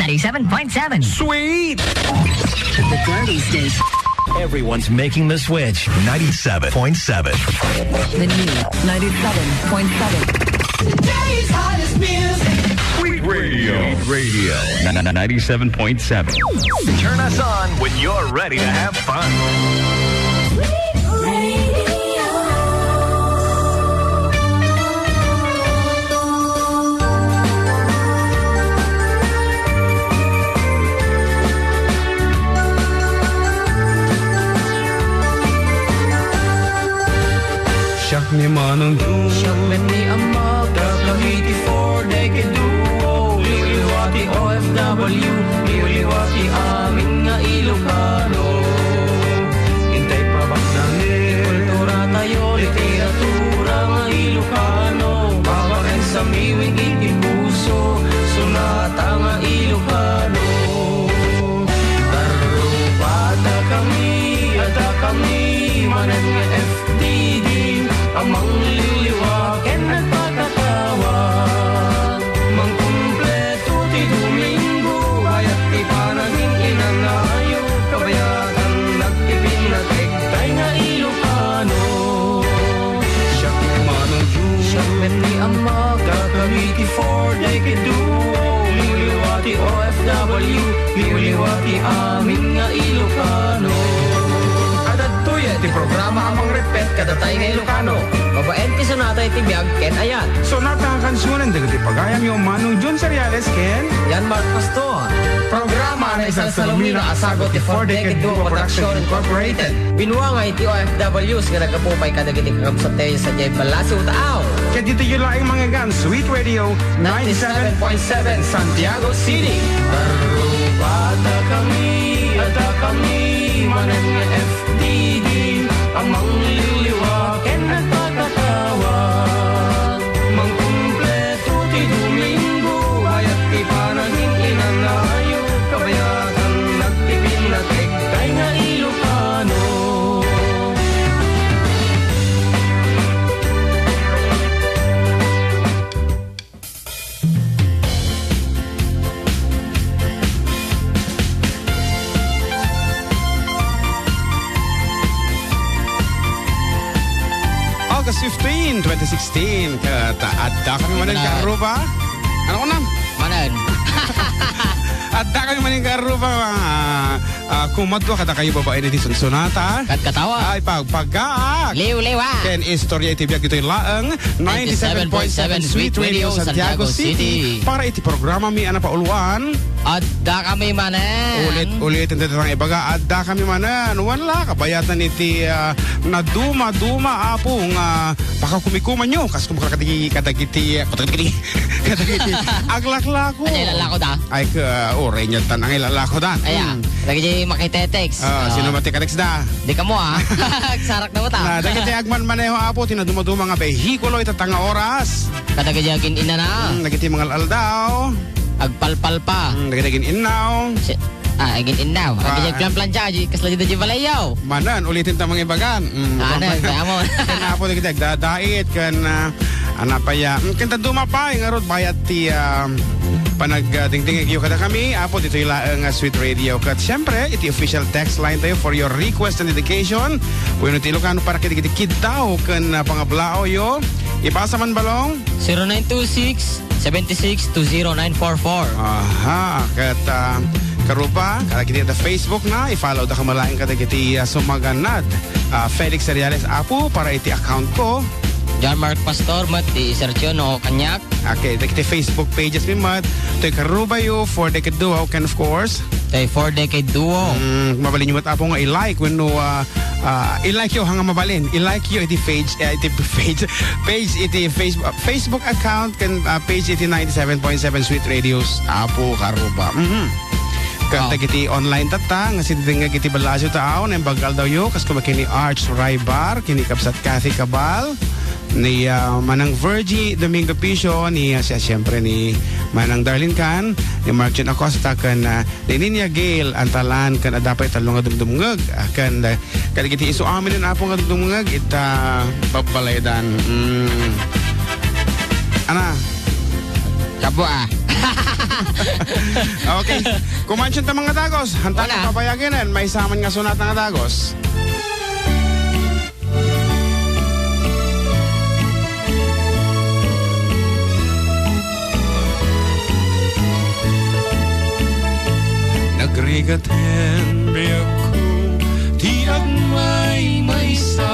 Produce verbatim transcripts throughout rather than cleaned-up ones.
ninety-seven point seven. Sweet! The Dirty Station. Everyone's making the switch. Ninety-seven point seven. The new ninety-seven point seven. Today's hottest music. Sweet Radio. Sweet Radio. Ni-, ni-, ninety-seven point seven. Turn us on when you're ready to have fun. Sweet Radio. Siak ni Manong Jun. Siak met ni Ammak. Dakami ti Four Decade Duo. Liwliwa ti O F W. Liwliwa ti amin nga Ilocano. Intay pabaknangen ti kulturatayo, literatura nga Ilocano. Babaen sa miwing iti puso, sonata nga Ilocano. Tarrupadakami, addakami manen nga F D D a mangliwliwa ken nagpakatawa. Mangkumpleto ti Domingo, bayat ti panagin-inanayo, kabayatan nagpipinnategtay nga Ilocano. Siak ni Manong Jun. Siak met ni Ammak. Dakami ti Four Decade Duo. Liwliwa ti O F W. Liwliwa ti amin nga Ilocano. Adda daytoy ti programa a mangripet kadatayo nga Ilocano. Babaen ti sonata iti biag ken ayat. Sonata nga kansionen dagiti pagayamyo, Manong Jun Seriales ken Jan Mark Pastor. Programa a naisalsalumina a sagut ti Four Decade Duo Production Incorporated. Binuangay ti O F Ws nga naggapu pay kadagiti kakabsattayo sadiay ballasiw taaw. Ket ditoy laeng mangngeggan, Sweet Radio, ninety-seven point seven Santiago City. Tarrupadakami, addakami manen nga F D D a mangliwliwa ken nagpakatawa. Mangkumpleto ti Domingo, bayat ti panagin-inanayo, kabayatan nagpipinnategtay nga Ilocano. August fifteen, twenty sixteen, ket addakami manen, Manan. Karuba. Ano ko nang? Manan. Addakami manen, Karuba, mga, ah, kumadua kadakayo babaen iti sunsonata. Ket katawa. Ay, pagpagaak. Liwliwa. Ken istorya iti biag ditoy laeng ninety-seven point seven Sweet Radio Santiago City. Para iti programami a napauluan. Addakami manen. Ulit-ulit, iti nga ibaga, addakami manen. Wen la, kabayatan iti, ah, naduma-duma, Apo, nga pakakumikumanyo. Kas kumakadagi-, kadagiti, kadagiti, kadagiti aglaklako. Ay, lalako da. Ay, ka, uray niya tan ang ilalako da. Aya, Hmm. Lagi di makitetext. Ah, Ah. Sino ba ti ka-text da? Di ka mo, ah. Sarak na mo ta. Na, dagiti agmanmaneho, Apo, ti naduma-duma nga behikulo ita nga oras. Kadagiti agin-inana. Hmm, dagiti mga aldaw. Agpalpal pa. Hmm, dagiti agin-innaw. Si-, ah, agin-innaw. Ah. Dagiti agplanplancha, di, kasla di, di balayaw. Manen, ulitin ta mga ibagan. Hmm, Ah, ano, pampay-, kaya mo. Ken Apo, dagiti agdadait, ken, ah, Ano pa ya? Mm, ken ta duma pay ngarud bayat ti, ah, panagdingdingegyo kadakami, Apo, ditoy laeng nga Sweet Radio. Ket siempre, iti official text line tayo for your request and dedication. Wenno ti Ilocano para kadagiti kiddaw ken, ah, pangablaawyo. Ibasa man, Balong? Zero nine two six, seven six two zero nine four four. Aha, ket, ah, Karuba, kadagiti adda Facebook na, i-follow da kama laeng kadagiti, ah, sumaganad. Ah, Felix Seriales, Apo, para iti account ko. John Mark Pastor, met ti Sergio no kaniak. Okay, dagiti Facebook pages mi met, toy Karubayo, Four Decade Duo, ken of course, toy Four Decade Duo. Mm, mabalinyo met, Apo, nga i-like wenno, ah, ah, i-like yo, ha, nga mabalin. I-like yo iti page, eh, iti page, page iti Facebook, Facebook account ken, ah, page iti ninety-seven point seven Sweet Radios, Apo Karuba. Mhm. Ket Oh. dagiti online tatta nga sidingdingngeg iti ballasiw taaw, naimbag nga aldawyo, kas kuma ken ni Arch Rybar, ken ni Kabsat Kathy Cabal, ni, ah, Manang Virgie Domingo Picio, ni, ah, siya, siyempre, ni Manang Darlene Can, ni Mark Jun Acosta, ken, ah, ni Ninia Gail Antalan, ken adda pay tallo nga dumdumngeg, ah, ken, ah, kadagiti isu amin, Apo, nga dumdumngeg ita babbalaydan. Mm. Ana? Kabo, ah. Okay. Kumansion ta, mga dagos. Hanta na, wala. Papayagen, maysa man nga sonata nga dagos. Nagrigat ken biagko ti agmaymaysa,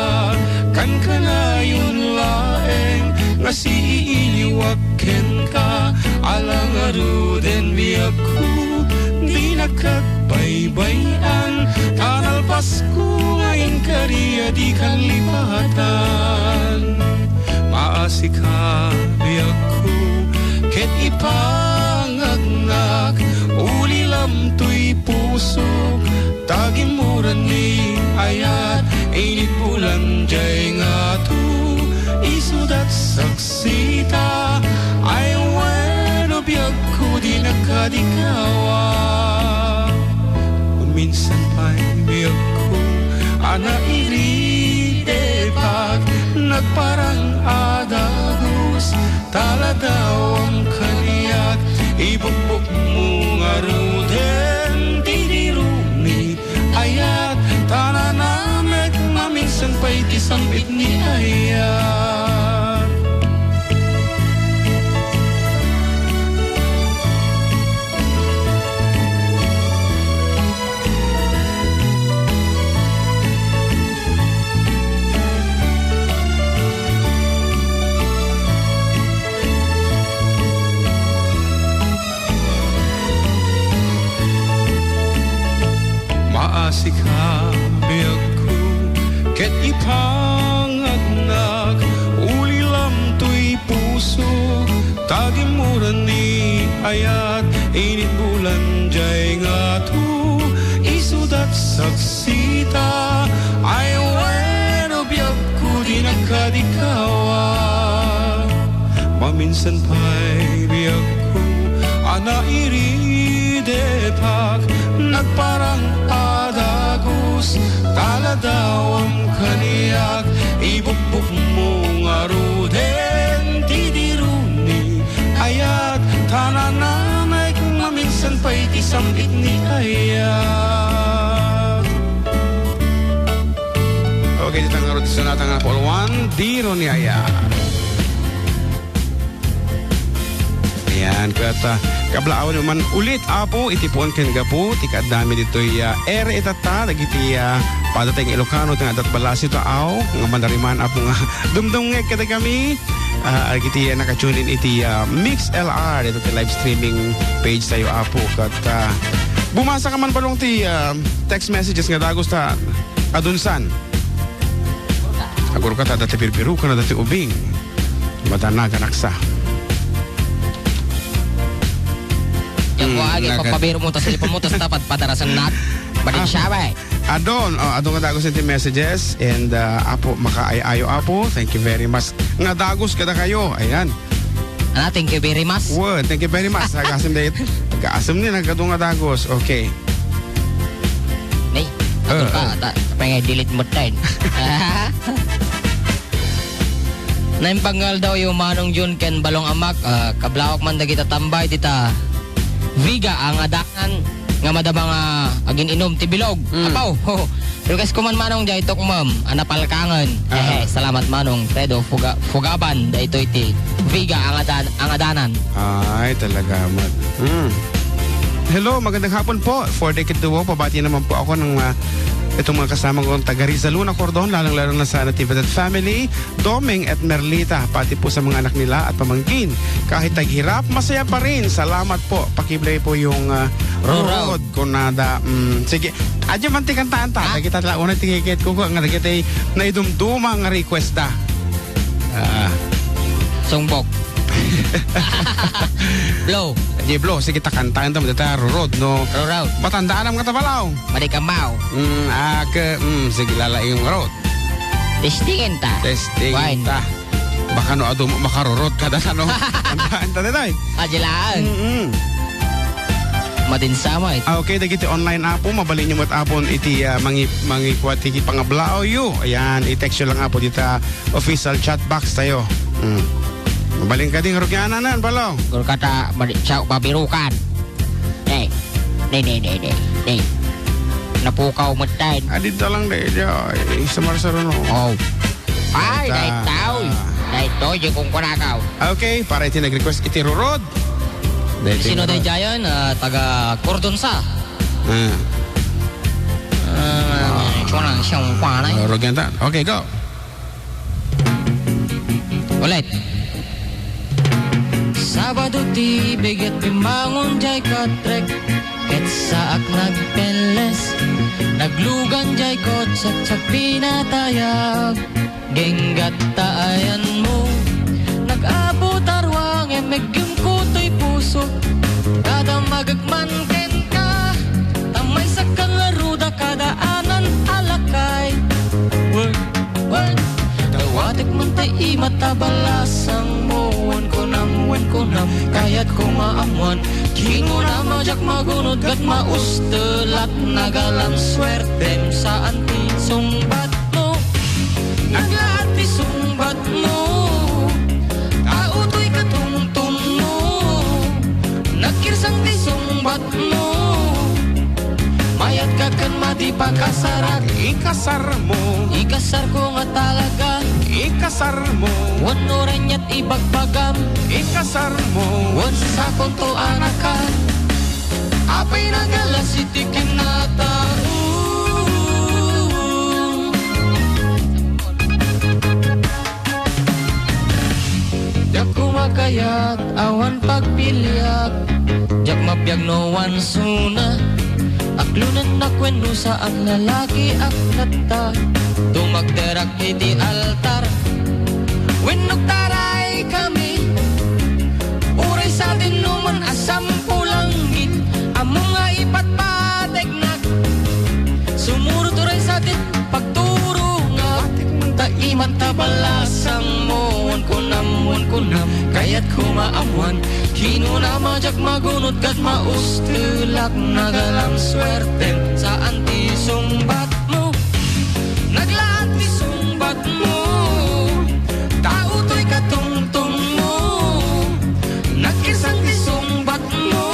kankanayon laeng nga siiiliwak kenka, ala ngaruden biagko, dinak agbaybay-an, ta nalpasko nga inkari a di kallipatan. Maasika, biagko, ket ipangagnak, ulilam toy pusok, ta gimmuran ni ayat, init bulan jay ngato, isudat saksita, ay wenno biagko, dinak kadikawa. Minsan pay biagko a nairidepak, nagparang a dagus, ta ladawam kaniak, ibukbokmo ngaruden ti diruni ayat, ta nanamek maminsan pay ti sambit ni ayat. Maasika, biagko, ket ipangagnak, ulilam toy puso, ta gimmuran ni ayat, init bulan jay ngato, isudat saksita, ay wenno biagko, dinak kadikawa. Maminsan pay biagko a nairidepak, nagparang a dagus, ta ladawam kaniak, ibukbokmo ngaruden ti diruni ayat, ta nanamek maminsan pay ti sambit ni ayat. Okay, dita ngarud ti sonata nga Paul Juan, Diruni Ayat. Ayan, ket, ah, kablaawen man ulit, Apo, iti puon ken gapu, ti kaaddami ditoy, ah, ere itatta, dagiti, ah, padatay nga Ilocano, ti nga adda balasi ta, aw, nga manariman, Apo, nga dumdumngeg kadagami, ah, dagiti, ah, naka-tune in iti, ah, Mix L R, ito ti live streaming page tayo, Apo, ket, ah, bumasa ka man balong ti, ah, text messages nga dagus ta adunsan. Aguruka ta, adda ti birbirokan, adda ti ubing. Madanagan aksa. Yan po, mm, agi, naka- papabirumo, tas cellphone mo, tas tapad, padarasan nat. Badin siya, eh. Adon, oh, adon nga dagus ti messages, and, uh, Apo, makaay-ayo, Apo. Thank you very much. Nga dagus kadakayo. Ayan. Ana, thank you very much. Well, thank you very much. Agasem dayta. Agasem ni, nagadu nga dagus. Okay. Nay, ah, ito pa, ah, ta-, pa nga delete mo tayo. Naimbag nga aldaw yo, Manong Jun ken Balong Amak, ah, kablawak man dagita tambay dita Viga a ngadanan nga madama nga agin-inom ti bilog. Mm. Apaw, request ko man, Manong, jay tukmem a napalkangen. Ah. Eh, salamat, Manong Fredo Fuga-, Fugaban, daytoy ti Viga a ngadan-, a ngadanan. Ay, talaga man. Mm. Hello, magandang hapon po. For the Kiduo, pabati naman po ako ng, ah, itong mga kasama kong taga Rizal Luna Cordon, lalong-lalo na sa Natividad family. Doming at Merlita, pati po sa mga anak nila at pamangkin. Kahit naghirap, masaya pa rin. Salamat po. Pakiblay po yung, ah, Rorod. Rorod, kunada. Mm, sige. Adya man ti kantaan ta. Ah? Dagita tala una ti kikit ko nga dagita naidumduma nga request da. Ah. Sungbok. Blow. Di blow. Sige, ta kantaan ta, madata, Rorod, no? Rorod. Matandaan ang mga tabalaw. Madi ka mao. Mm, ah, ke, mm, sige, lalaing Rorod. Testingan ta. Testing ta. Baka no adu mo makarurot kada ano. Ang daan ta, daytoy. Adilaan. Mm-mm. Madin sama ito. Ah, okay, dagiti online, Apo, mabalin nyo met, Apo, iti, ah, mangi-, mangikua ti pangablaaw yo. Ayan, i-text yo lang, Apo, dita official chat box tayo. Mm. Mabalin kadi nga rugiananan, Balong. Gurkata, madi-, sa-, mabirukan. Eh, ne, ne, ne, ne, ne. Napukaw met tayo. Adita lang, ne, ne, ay, sa Marsaruno. Oh. Ay, dayta. Dayta, oy. Ah. Dayta, oy, di kong kunakaw. Okay, para iti nag-request iti rurod. Dayta Sino rurod. Dayta yan? Ah, taga Cordonsa. Ah. Ah, ito na, siyang panay. Ah, rugyan ta. Okay, go. Ulit. Sabado ti bigat bimbangon jay katrek, ket saak nagpenles, naglugan jay kotse, ket pinatayag. Genggat ta ayanmo, nag-apo ta ruangem, meggem kutoy puso, kada magek man kenka, ta maysak ka nga ruda kada anan a lakay. Wen, wen, dawatek man ta imat ta balasangmo, wen kunam, wen kunam, kayatko nga ammoan, kinunam a diak magunod ket maustelak, nagalam suertem, saan ti sungbatmo. Naglaat ti sungbatmo, tao toy katungtungmo. Nagkirsang ti sungbatmo. Mayat ka ken madi pakasarak. Ikasarmo. Ikasarko nga talaga. Ikasarmo. Wenno reniat ibagbagam. Ikasarmo. Wen sakonto a nakan. Apay nagalas iti kinatao. Diak kumakayat awan pagpiliak. Diak mabiag no awan suna. Aklonen a kuenno saan lalaki ak latta. Tumagderak iti altar. Wenno agtaray kami. Uray sadin no man a sampo langit. Ammom nga ipatpategnak. Sumurot uray sadin pagturo nga. Batik man ta iman ta balasangmo. Wen kunam, wen kunam, kayatko maammoan. Kinunam a diak magunod ket maustelak, nagalam suertem, saan ti sungbatmo. Naglaat ti sungbatmo, tao toy katungtungmo. Nagkirsang ti sungbatmo,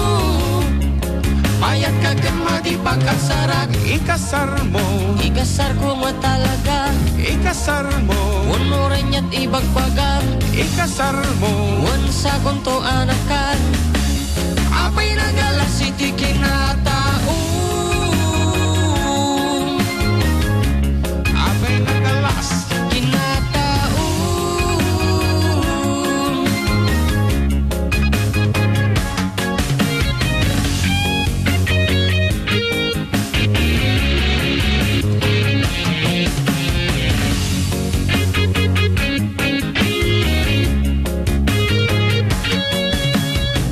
mayat ka ken madi pakasarak. Ikasarmo. Ikasarko nga talaga. Ikasarmo. Wenno reniat ibagbagam. Ikasarmo. Wen sakonto a nakan. Apay nagalas iti kinatao. Apay nagalas. Kinatao.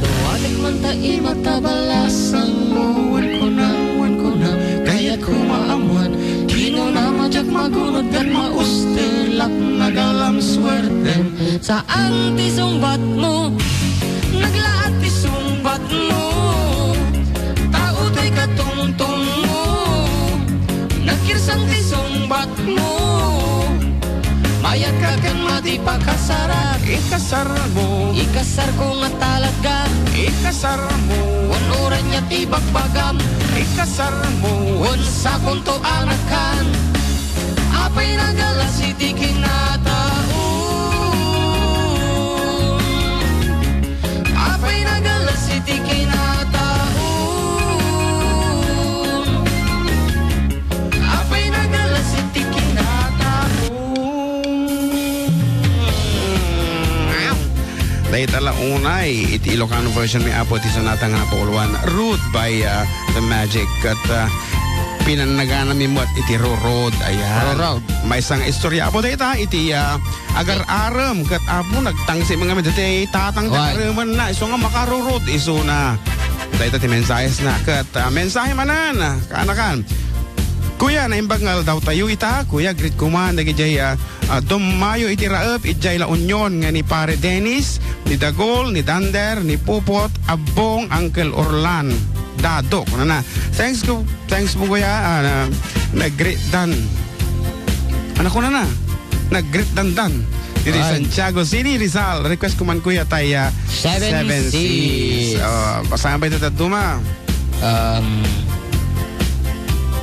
Dawatek man ta imat ta balasangmo, wen kunam, wen kunam, kayatko maammoan. Kinunam a diak magunod ket maustelak, nagalam suertem. Saan ti sungbatmo, naglaat ti sungbatmo. Tao toy katungtungmo, nagkirsang ti sungbatmo. Mayat ka ken madi pakasarak. Ikasarmo. Ikasarko nga talaga. Ikasarmo. Wenno reniat ibagbagam. Ikasarmo. Wen sakonto a nakan. Apay nagalas iti kinatao. Apay nagalas iti kinatao. Apay nagalas iti kinatao. Dayta la unay iti Ilocano version mi, Apo, ti sonata nga napauluan, Rude by, ah, The Magic. Ket, ah, pinannagana mi met iti rurod. Ayan. Rurod. Maysa nga istorya, Apo, dayta iti, ah, agar-arem ket, Apo, nagtangsit nga dayta tatang. Wen. Aremenna, isu nga makarurod isuna. Dayta ti mensahesna ket, ah, mensahe manen, kaanakan. Kuya, naimbag nga aldawtayo ita. Kuya, greet koma dagiti, ah, ah, dummayo iti raep idiay La Union nga ni Pare Dennis, ni Dagol, ni Dander, ni Pupot, Abbong, Uncle Orlan, Dado, kunana. Thanks ko, thanks po, Kuya. Ah, na, nag-greet dan. Ano kunana? Nag-greet dan dan. Dito Ay. Santiago City, Rizal. Request ko man, kuya, tay, ah, Seven Seven Seas. Seas. Oh, basahan pa ito, Tatuma. Um,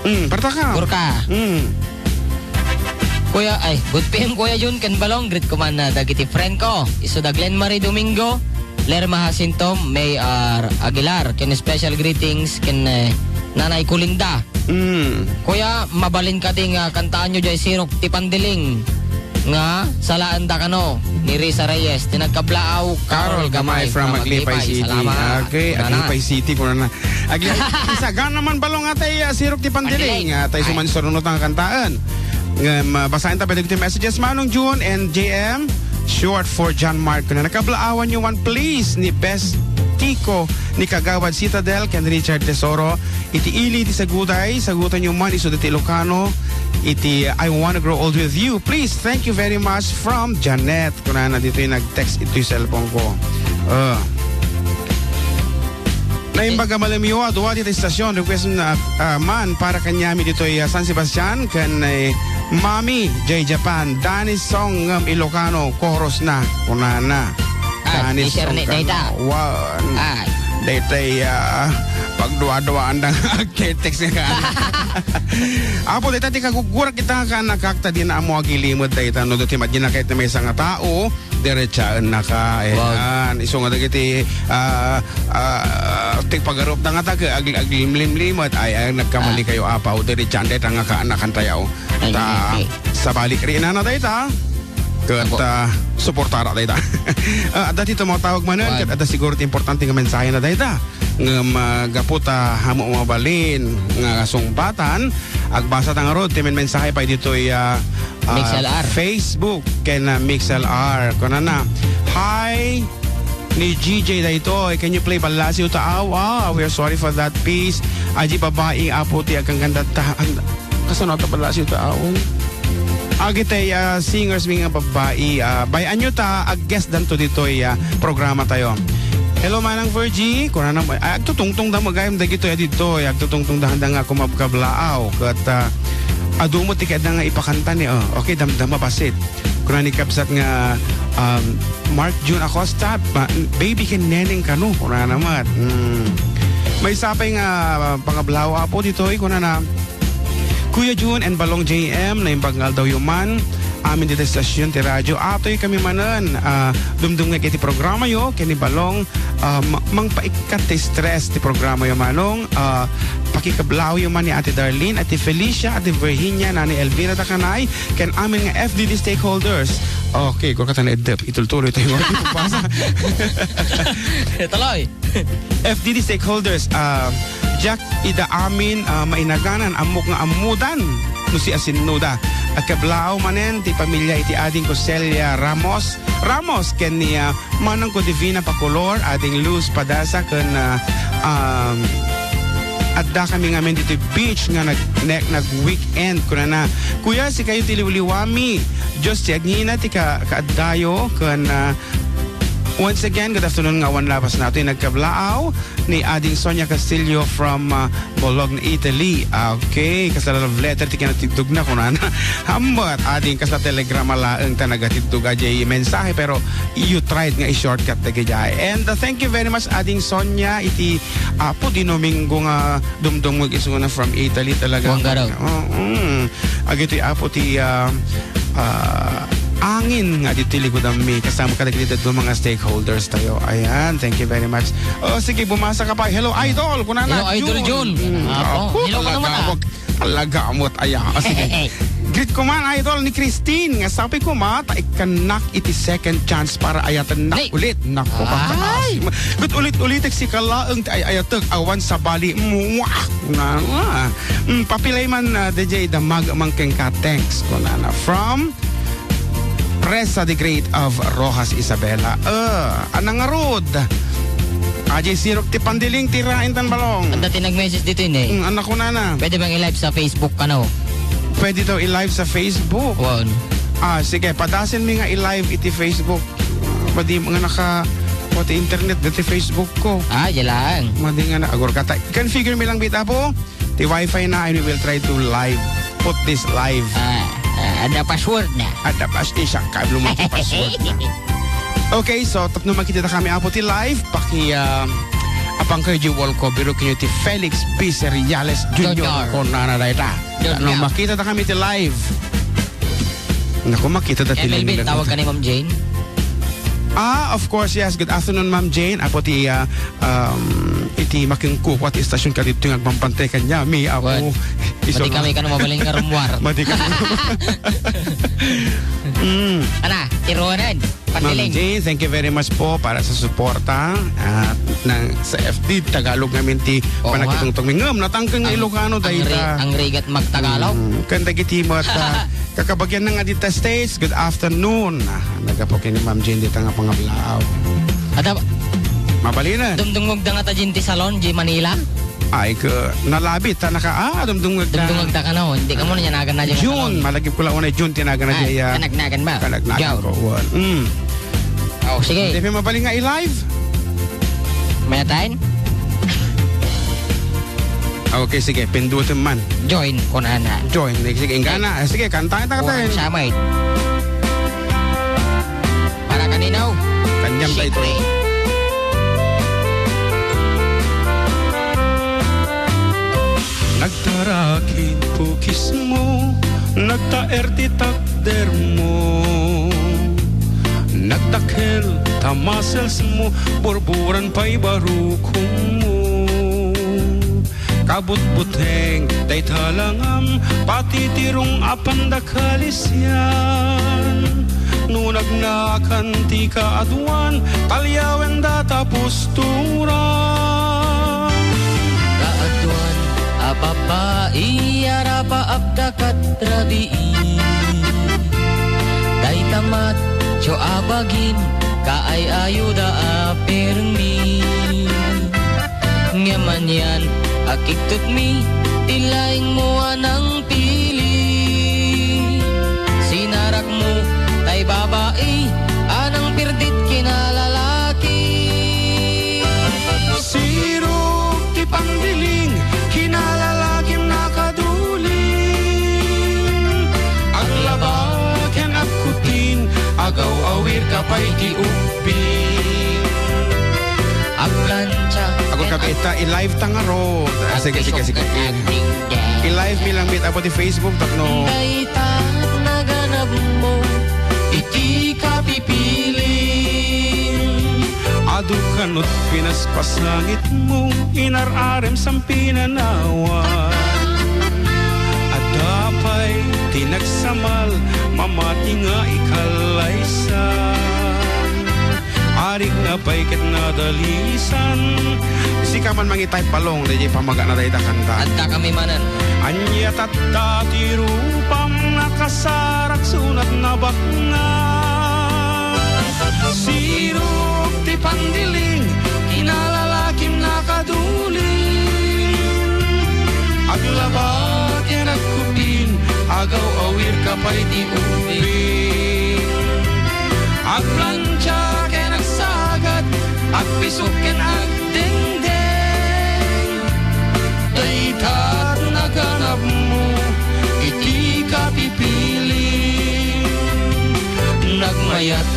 Mm, parta ka. Gurka. Mm. Kuya, ay, good P M, Kuya Jun, ken Balong, greet ko man, ah, dagiti friend ko. Isu da Glenn Marie Domingo, Lerma Jacinto, May R Aguilar, ken special greetings ken, eh, Nanay Kulinda. Mm. Kuya, mabalin kadi nga kantaanyo jay sirok ti pandiling nga salaen da kano ni Risa Reyes, ti nagkablaaw, Carol Carol Gamay Gamay from from Aglipay Aglipay. City. Salamat. Okay, Kunana. Aglipay City, kunana. Agli-, isagana man, Balong, atay, ah, sirok ti pandiling. Pandiling. Ah, tay Ay. suman surunod nga kantaen. Ngem, ah, basaen ta pwede ti messages, Manong June and J M. Short for John Mark. Kunana, kablaawan nyo man, please, ni Best Tico, ni Kagawad Citadel, ken Richard Tesoro. Iti ili ti saguday, sagutan nyo man isu dati Ilocano. Iti I Wanna Grow Old With You. Please, thank you very much from Janet. Kunana ditoy nag-text itoy cellphone ko. Ah. Naimbag a malamyo a dua ditoy stasyon, request na, ah, man para kaniami ditoy, ah, San Sebastian, ken, eh, Mami, jay Japan, Danny Song ngem Ilocano, chorus na, kunana. Ah, Danny Song Shirley, kano. Dayta. Wan. Ah. Daytay, ah, pagdua-duaan da nga agtext nga. Apo, dayta ti kagugurak ita nga anak, ta di na ammo agilimed dayta, no, dati madina kayat na maysa nga tao, diretsaen na ka, Wow. ayan. Isu nga dagiti, ah, ah, ti pagarup na nga taga, ag-, aglimlimlimet, ay, ay, nagkamali Ah. kayo, apaw, diretsaen, dayta nga kaanakan tayo. Ay, Ta, ay, ay. sabali, ri, inana, dayta. Ket, Apo. ah, suportara, dayta. Ah, adda ti tumatawag manen, Wan. ket adda siguro ti importante nga mensahe na, dayta. Ngem, ah, gapu ta, amo mabalin nga sungbatan, agbasa ta ngarud ti mensahe pay ditoy, ah, ah, Mix L R. Facebook ken, ah, Mix L R. Kunana, "Hi, ni G J daytoy. Can you play Ballasiw Taaw?" Ah, we are sorry for that, please. Adi babai, apo, ti agkangganda ta-, an-, kasano ta Ballasiw Taaw? Agitay, ah, singers mi nga babai, ah, bay-an nyo ta, ag-guest danto ditoy, ah, programa tayo. Hello, Manang Virgie. Kunana, ah, agtutungtong da mo gayam dagitoy, ah, ditoy. Agtutungtong da handa nga kumabkablaaw. Ket, ah, adu mo ti kayatda nga ipakanta ni, oh. Okay, damdama basit. Kuna ni kabsat nga, um, Mark Jun Acosta, ba-, baby ken neneng kano, kuna naman. Hmm. Maysa pay nga, uh, pangablaaw, apo, ditoy, kuna na, Kuya Jun and Balong J M, naimbag nga aldawyo man, amin dita stasyon ti radyo. Atoy kami manen, ah, dumdumngeg iti programayo, ken ni Balong, ah, ma-, mangpaikkat ti stress ti programayo, Manong. Ah, pakikablaaw yo man ni Ate Darlene, Ate Felicia, Ate Virginia, Nanay Elvira Dakanay, ken amin nga F D D stakeholders. Okay, kung kata na edep, itultuloy tayo. Basa. Tuloy. F D D stakeholders, ah, Jack, ida amin, ah, mainaganan, ammok nga ammudan no siasinoda. Agkablaaw manen ti pamilya iti ading ko Celia Ramos, Ramos, ken ni, ah, Manang ko Divina Pacolor, ading Luz Padasa, ken, ah, um, adda kami ngamin ditoy beach nga nag-, ne-, nag-weekend, kunana. Kuya, sikayo ti liwliwami. Diyos ti agnina ti ka-, kaaddayo, ken, ah, once again, good afternoon nga awan labas nato. Nagkablaaw ni Ading Sonia Castillo from, ah, Bologna, Italy. Ah, okay, kasla love letter ti kinatindog na, kunana. Hambat, ading kasla telegrama laeng ta nagatiddog a jay mensahe, pero you tried nga i-shortcut dagiti ay. And, uh, thank you very much, Ading Sonia, iti Apo di Domingo nga dumdumngeg isuna from Italy talaga. Kuan garo. Oo, mm. Agitoy Apo ti, ah, ah, angin nga ditoy likudanmi kasama kadagiti dadduma nga stakeholders tayo. Ayan, thank you very much. Oh, sige, bumasa ka pa. Hello, Idol. Kunana, Hello, Idol Jun. Jun. Mm, Apo. Apo, Hello, talaga, Mata. Wag Talaga, amot aya. Ah, sige. Greet ko man, idol, ni Christine, nga sabi ko, "Ma, ta ikkannak iti second chance para ayatennak Nay. ulit." Nako, Ay. Ket ulit-ulitek sika laeng ti ay-ayatek, awan sabali. Mwah! Na, ah. Mm, papilay man, ah, D J, damag man kenka. Thanks, kunana. From Presa the Great of Roxas, Isabela. Ah, anang ngarud. Ajay sirok ti pandiling ti rain tan balong. Anda ti nag-message dito, eh. Mm, anak ko, nana. Pwede bang i-live sa Facebook, kano? Pwede daw i-live sa Facebook. Wan. Ah, sige, padasen mi nga i-live iti Facebook. Madi nga naka, pati internet, dati Facebook ko. Ah, di lang. Madi nga na, agor ka ta-, configure mi lang bita po. Ti wifi na, and we will try to live, put this live. Ah, ah. Adda password na. Adda pas-, isang kablo mo ti password na. Okay, so tapno makita kami, Apo, ti live, paki, ah, apang kayo di wall ko, biro kayo ti Felix B. Seriales Junior. Junior. Kung nana dayta. Junior. Ano, makita ta kami ti live. Naku, makita ta ti Melvin, linglen. Tawag ka ni Ma'am Jane? Ah, of course, yes. Good afternoon, Ma'am Jane. Apo ti, ah, um, iti makingkukuat istasyon ka dito nga agpampantay kanya. Mi, ako, What? Iso Madi na. Kami ka no mabalin nga rumwar. Madi kami. Mm. Ana, iruanan. Ma'am Pandiling. Jane, thank you very much po para sa suporta at ng, sa F D Tagalog namin ti Oo nga. Panagitungtong mi. Ngem, natangken nga Ang, Ilocano, ang dayta. Ri-, ang rigat magtagalog. Mm, kan dagiti met, ah, kakabagian na nga dita States, good afternoon. Ah, nagapo kini Ma'am Jane dita nga pangablaaw. Ada, Mabalinen. Dumdumngog da nga ta Jane ti salon, di Manila? Ay, ke, nalabit, ta naka, ah, dumdumngog da. Dumdumngog da kano, hindi ka mo niya nagan na June, malagip ko lang unay June, tinagan na Ay, diay, ah, kanagnagan ba? Kanagnagan June. Ko, wan. Mm. Oh, sige. Hindi pa mabalin nga i-live. Mayatan? Okay, sige, pindutin man. Join ko na na. Join. Sige, inggana. Sige, kantahan ta Kuha tayo. Sa may. Para kanino? Kanyam tayo ito. Siyempre. Nagtarakin pukismo, nagtaer ti takdermo. Nagdakkel ta muscles mo, burburan pay barukongmo. Kabutbuteng dayta langam, pati ti rong a pandakal isian. No nagnakan ti kaaduan, talyawen data postura. Kaaduan a babai, arapaapda kat rabii. Dayta matcho a bagin, kaay-ayoda a permi. Ngem anian a kigtutmi ti laingmo a nangpili. Sinarakmo tay babai a nangpirdit kinalalaki. Sirok ti pandiling, kinalalakim nakaduling. Aglaba ken agkupin, agaw-awir ka pay ti ubbing. Agplancha. Ago ken kabita, ag- i-live ta ngarud. Ah, sige, sige, sige. Agpisok ken agdingdeng. I-live mi lang met, apo, ti Facebook, tapno. Dayta naganabmo, iti kapipiling. Adu kanut pinaspasangitmo, inar-arem sa pinanawan. Adda pay ti nagsamal, mamati nga ikallaysan. Arigna pay ket nadalisan. Sika man mangi-type, Balong, daydiay pamagana dayta kanta. Adda kami manen. Ania tatta ti rupam, nakasarak sunat nabaknang. Sirok ti pandiling, kinalalakim nakaduling. Aglaba ken agkupin, agaw-awir ka pay ti ubbing. Agplancha ken agsagad, agpisok ken agdengdeng. Dayta naganabmo iti kapipiling. Nagmayat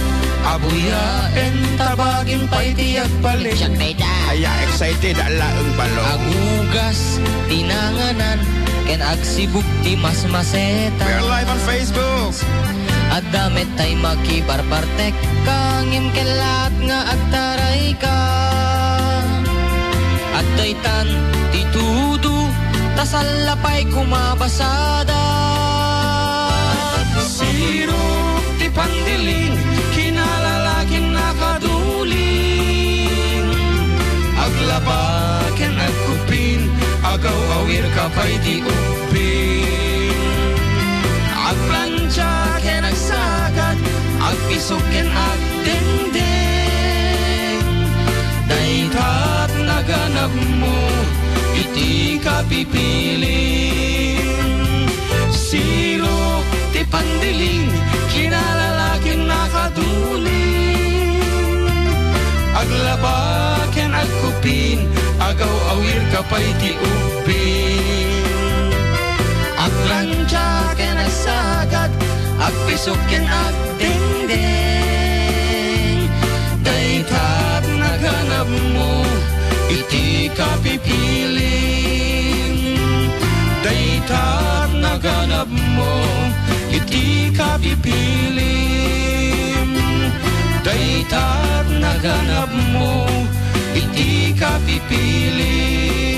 a buyaen ta bagim pay ti agbalin. Siak dayta. Aya, excited, ala, ang balong. Agugas ti nanganan ken agsibug ti masmaseta. We are live on Facebook. Adda met tay makibarbartek ka, ngem kellaat nga agtarayka. Adtoy tan ti tudo, ta salla pay kumabasada. Sirok ti pandiling, kinalalakin nakaduling. Aglaba ken agkupin, agaw-awir ka pay ti ubbing. Agplancha ken agsagad, agpisok ken agdengdeng. Dayta naganabmo iti kapipiling. Sirok ti pandiling, kinalalakin nakaduling. Aglaba ken agkupin, agaw-awir ka pay ti ubbing. Agplancha ken agsagad, Isuk ken agdengdeng, dayta ti naganabmo iti kapipilim. Dayta ti naganabmo iti kapipilim. Dayta ti naganabmo iti kapipilim.